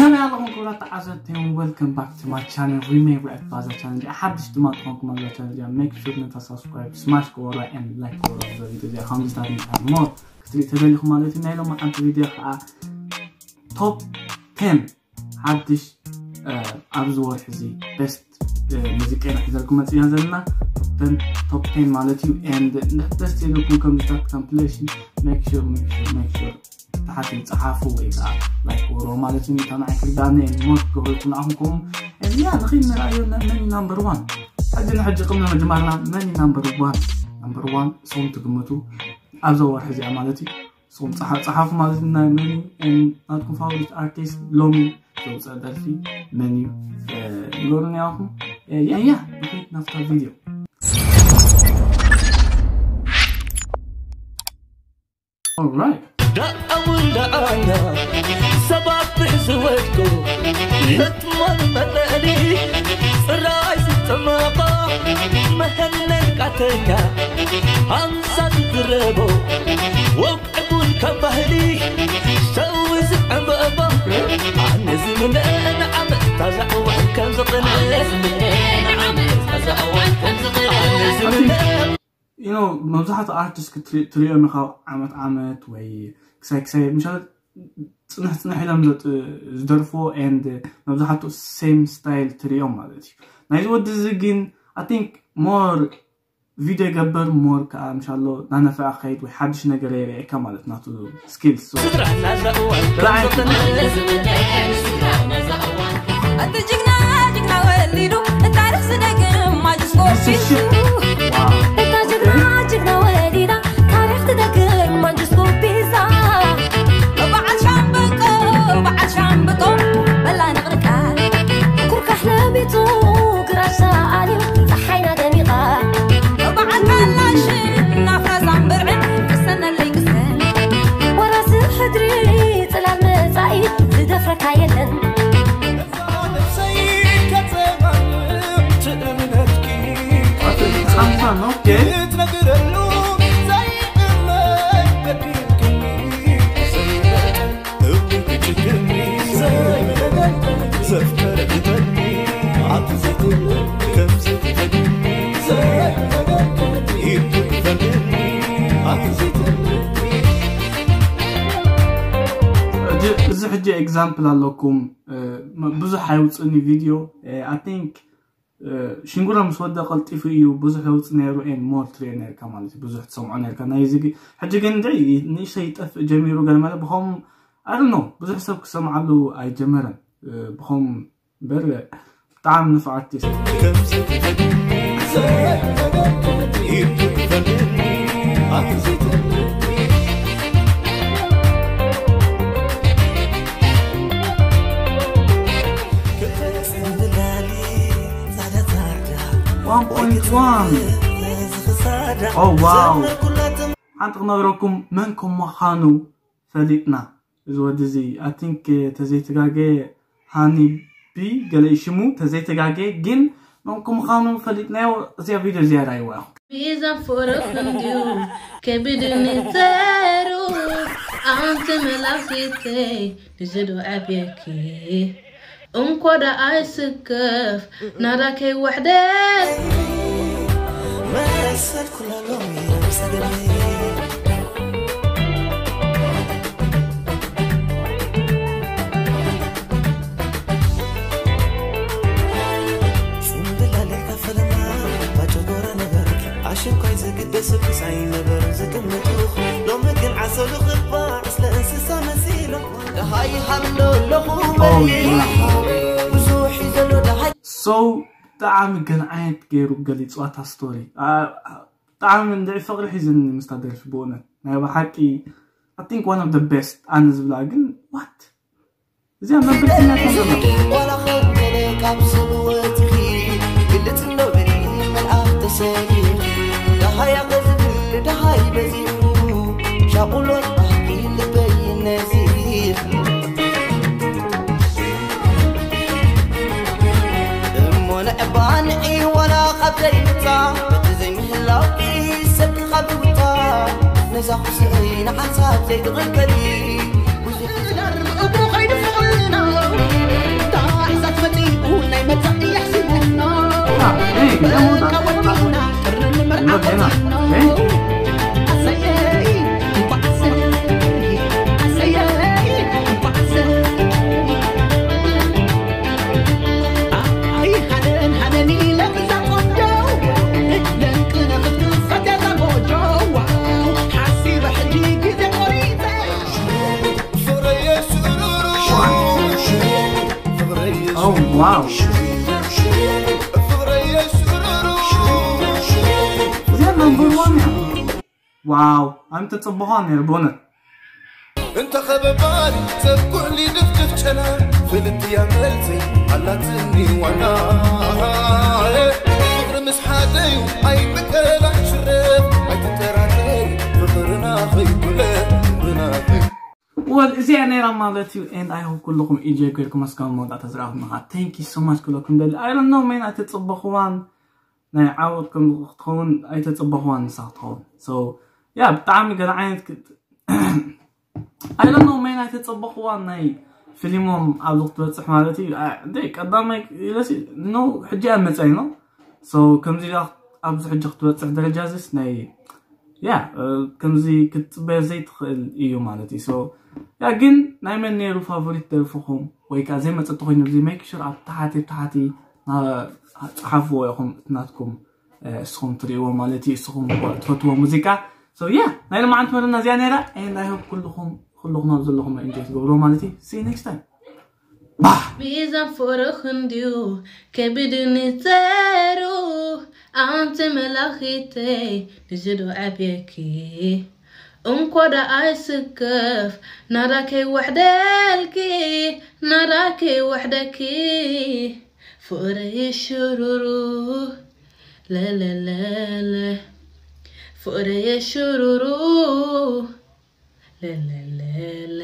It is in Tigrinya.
ከመይ ኣለኹም ክቡራት ተዓዘብቲ? Welcome back to my channel. We may react ባዛ ቻነል እዚኣ ሓድሽ ድማ ትኾንኩም ኣብዛ ቻነል እዚኣ make sure ነታ subscribe smash ክበራ and like ክበራ ኣብዚ ቪድዮ እዚኣ ከምዚታት ምሳት more ክትሪኡ ተደሊኹም ማለት እዩ። ናይ ሎማዓንቲ ቪድዮ ከዓ top ten ሓድሽ ኣብዚ ወርሒ እዚ best ሙዚቃ ኢና ሒዘልኩም መፂና ዘለና top ten ማለት እዩ። And ደስ ኢልኩም ከምዚታት compilation make sure make sure make sure ታሕቲ ጸሓፉ ወይ ከዓ like ወሮ ማለት እዩ። እታ ንዓይ ክርዳኒ ሞት ክገብረልኩም ንዓኹም ከምኡ እዚኣ ንኽይድ ንርኣዮ መን number one። ሕጂ ንሕጂ ቅድሚ ምጅማርና መን number one number one ሰው ትግምቱ ኣብዛ ወርሒ እዚኣ ማለት እዩ። ሰው ጸሓፉ ማለት ናይ መን ናትኩም favorite artist ሎሚ ዘውፅእ ደርፊ መን እዩ ንገሩን ያኹም። ያያ ንኽይድ ናፍታ ቪድዮ። Alright. ደኣውን ደኣና ሰባብሕ ዝወድቁ የትማን መጠኒ ጽራይ ዝጥመቐ መሀነን ቃተኛ ኣምሳ ዝድረቦ ወቅዕቡን ካብ ባህሊ ሰው ዝዕምበባ ኣነ ዝምነ ንዓመት ታዛዕዋን ከም ዝቕነ ኣነ ዝምነ you know መብዛሕትኡ ኣርቲስት ክትሪኦም ኢኻ ዓመት ዓመት ወይ ክሳይ ክሳይ ምሻ ፅንሕ ፅንሕ ኢሎም ዝደርፍዎ and መብዛሕትኡ same style ትሪኦም ማለት እዩ። ናይዚ ወዲ እዚ ግን I think more ቪድዮ ይገብር more ከዓ ምሻሎ ናነፈኣ ክኸይድ ወይ ሓድሽ ነገር የርእየካ ማለት ናቱ skills so ስድራና ዛእዋን ከም ዝቕነ እቲ ጅግና ጅግና ወሊዱ ታሪክ ዝደግም ማጅስኮ ፊልም እታ ጅግና ጅግና ወሊዳ ታሪክ ትደግም ማንጅስኮ ፒዛ በዓል ሻምበቆ በዓል ሻምበቆ በላ ንቕንቃ ኩርካሕ ለቢጡ ግራሽ ሰኣልዩ ፀሓይና ደሚቓ በዓል ካላሽን ናፍራ ዛምብርዕን ቅሰነለይ ቅሰን ወራሲ ሕድሪ ጽላል መጻኢ ዝደፍረካ የለን ሓምሳ ነው okay እዚ ሕጂ example ኣለኩም ብዙሕ ኣይውፅእን እዩ ቪድዮ I think ሽንጉራ ምስ ወደ ቀልጢፉ እዩ ብዙሕ ለውፂ ነይሩ and more ትሪኦ ነርካ ማለት እዩ ብዙሕ ትሰምዖ ነርካ ናይ እዚ ሕጂ ግን እንድዒ ንእሽተይ ይጠፍእ ጀሚሩ ገለ ማለት ብኸም I don't know ብዙሕ ሰብ ክሰምዓሉ ኣይጀመረን ብኸም እምበር ብጣዕሚ ንፉዕ ኣርቲስት one point one oh wow ሓንቲ ክነግረኩም መን ከም ምዃኑ ፈሊጥና እዚ ወዲ እዚ I think ተዘይተጋገየ ሃኒ ቢ ገለ እዩ ሽሙ ተዘይተጋገየ ግን መን ከም ምዃኑ ፈሊጥናዮ እዚኣ ቪድዮ እዚኣ ራይዋ ኢኹም ሚዛን ፍቕርኽን ድዩ ከቢድኒ ተሩ ኣንቲ መላኺተይ ንዝዶ ኣብየኪ እንኮ ደኣ ኣይስከፍ ናዳ ከይወሕደት መሰል ኩላሎም ሰገሜ ጽምብላሊዕ ከፈለማ ባጨጎራ ነበርኪ ኣሽንኳይ ዝግደሰኪ ሳይ ነበር ዝጥምትኹ ሎሚ ግን ዓሰሉ ክባዕ ስለ እንስሳ መሲሎም ደሃይ ሃሎ ኣለኹ Oh, yeah. ብዙሕ እዩ ዘሎ ደሃይ ሰው ብጣዕሚ ገንዓየት ገይሩ ገሊፅዋ እታ ስቶሪ ብጣዕሚ እንድዒ ፍቕሪ ሒዝኒ ምስታ ደርፊ ብእውነት ናይ ብሓቂ I think one of the best ኣነ ዝብላ ግን what እዚኣ መበልትና ተዘሎ ዋላ ኸገለ ካብ ስም ወፂኺ ግልፅ እንዶ በሊ መልኣኽ ተሰሊኺ ደሃይ ኣኸ ዝብል ደሃይ በዚሑ ሻቑሎት ባህኪ ልበይ ነዚር እሞ ንዕባ ንዒ ዋላ ካብ ዘይምጻ በቲ ዘይምህላውኪ ሰብኪ ካብ ዝውታ ነዛ ኩስእይ ንሓንሳብ ዘይትቕልቀሊ ብዙሕ ትዳር ብእግሩ ኸይዱ ፍቕርና ዜማ። Oh, wow. እዚኣ number one እያ። ዋው፣ ኣይምተጸበዃን ነይረ ብእውነት። እንተ ኸበባሪ ሰብ ኩዕሊ ድፍድፍ ጨና ፍልጥያ መልሲ ኣላትኒ ዋና ፍቕሪ ምስ ሓደዩ ኣይብቀላ ሽረፍ ኣይትጠራጠሪ ፍቕርና ኸይጉለ ፍቕርና ኸይ ወል እዚኣ ነይራ ማለት እዩ። And I hope ኩልኹም ኢንጆይ ገርኩም እስካብ መወዳእታ ዝረኣኹም ኢኻ። Thank you so much ክብለኩም ደሊ። I don't know man ኣይተጸበኽዋን ናይ ዓወት ከም ክትኸውን ኣይተጸበኽዋን ንሳ ክትኸውን። So yeah ብጣዕሚ ገለ ዓይነት I don't know man ኣይተጸበኽዋን ናይ ፊልሞም ኣብዚ ክትበጽሕ ማለት እዩ። እንደ ቀዳማይ ኢለሲ no ሕጂ ኣብ መጻኢ ነው። So ከምዚ ኢላ ኣብዚ ሕጂ ክትበጽሕ ደረጃ ዚስ ናይ yeah ከምዚ ክትጽበዮ ዘይትኽእል እዩ ማለት እዩ። So yeah ግን ናይ መን ነይሩ ፋቮሪት ደርፍኹም ወይ ከዓ ዘይመጸ ተኮይኑ እዚ make sure ኣብ ታሕቲ ታሕቲ ጸሓፍዎ ኢኹም እቲ ናትኩም እስኹም ትርእይዎ ማለት እዩ። እስኹም ትፈትዎ ሙዚቃ። So yeah ናይ ልማዓንቲ መደብና እዚኣ ነይራ። And I hope ኩልኹም ኩልኹም ኣብ ዘለኹም ኢንጆይ ትገብርዎ ማለት እዩ። See you next time. ሚዛን ፍቕሪ ክንድዩ ከቢዱ ንጸሩ ኣንቲ መላኺተይ ንዝዶ ዓብየኪ እንኮ ደኣ ኣይስከፍ ናዳከይ ወሕደልኪ ናዳከይ ወሕደኪ ፍቕረይ ሽሩሩ ለለለለ ፍቕረይ ሽሩሩ ለለለለ